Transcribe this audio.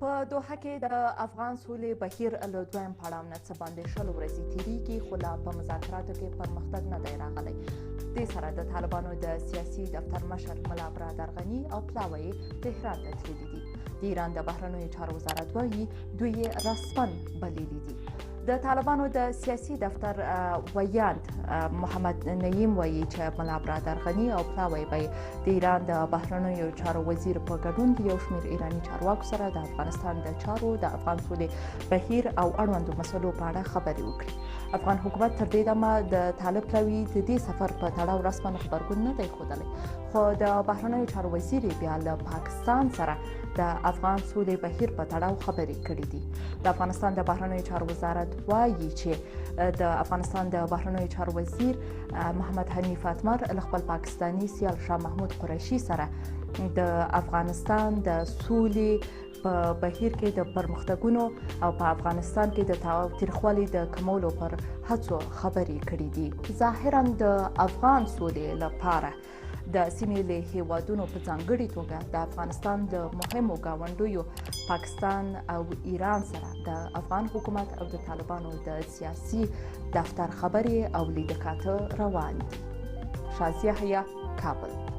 په دوحه کې د افغان سولې بهیر له دویم پړاو نه څه باندې 20 ورځې تېرېږي، خو لا په مذاکراتو کې پرمختګ نه دی راغلی. دې سره د طالبانو د سیاسي دفتر مشر ملا برادر غني او پلاوی یې تهران ته تللي دي. د ایران د بهرنیو چارو وزارت وایي دوی یې رسما بللي دي. د طالبانو د سیاسي دفتر ویاند محمد نعیم وایي چې ملا برادر غني او پلاوی به د ایران د بهرنیو چارو وزیر په ګډون د یو شمېر ایراني چارواکو سره د افغانستان د چارو، د افغان سولې بهیر او اړوندو مسلو په اړه خبرې وکړي. افغان حکومت تر دې دمه د طالب پلاوي د دې سفر په تړاو رسما غبرګون نه دی ښودلی، خو د بهرنیو چارو وزیر بیا له پاکستان سره د افغان سولې بهیر په تړاو خبرې کړې دي. د افغانستان د بهرنیو چارو وزارت وایي چې د افغانستان د بهرنیو چارو وزیر محمد حنیف اتمر له خپل پاکستاني سیال شاه محمود قریشي سره د افغانستان د سولې په بهیر کې د پرمختګونو او په افغانستان کې د تاوتریخوالي د کمولو پر هڅو خبرې کړې دي. ظاهرا د افغان سولې لپاره د سیمې له هیوادونو په ځانګړي توګه د افغانستان د مهمو ګاونډیو پاکستان او ایران سره د افغان حکومت او د طالبانو د سیاسي دفتر خبرې او لیده کاته روان دي. شازیه حیا، کابل.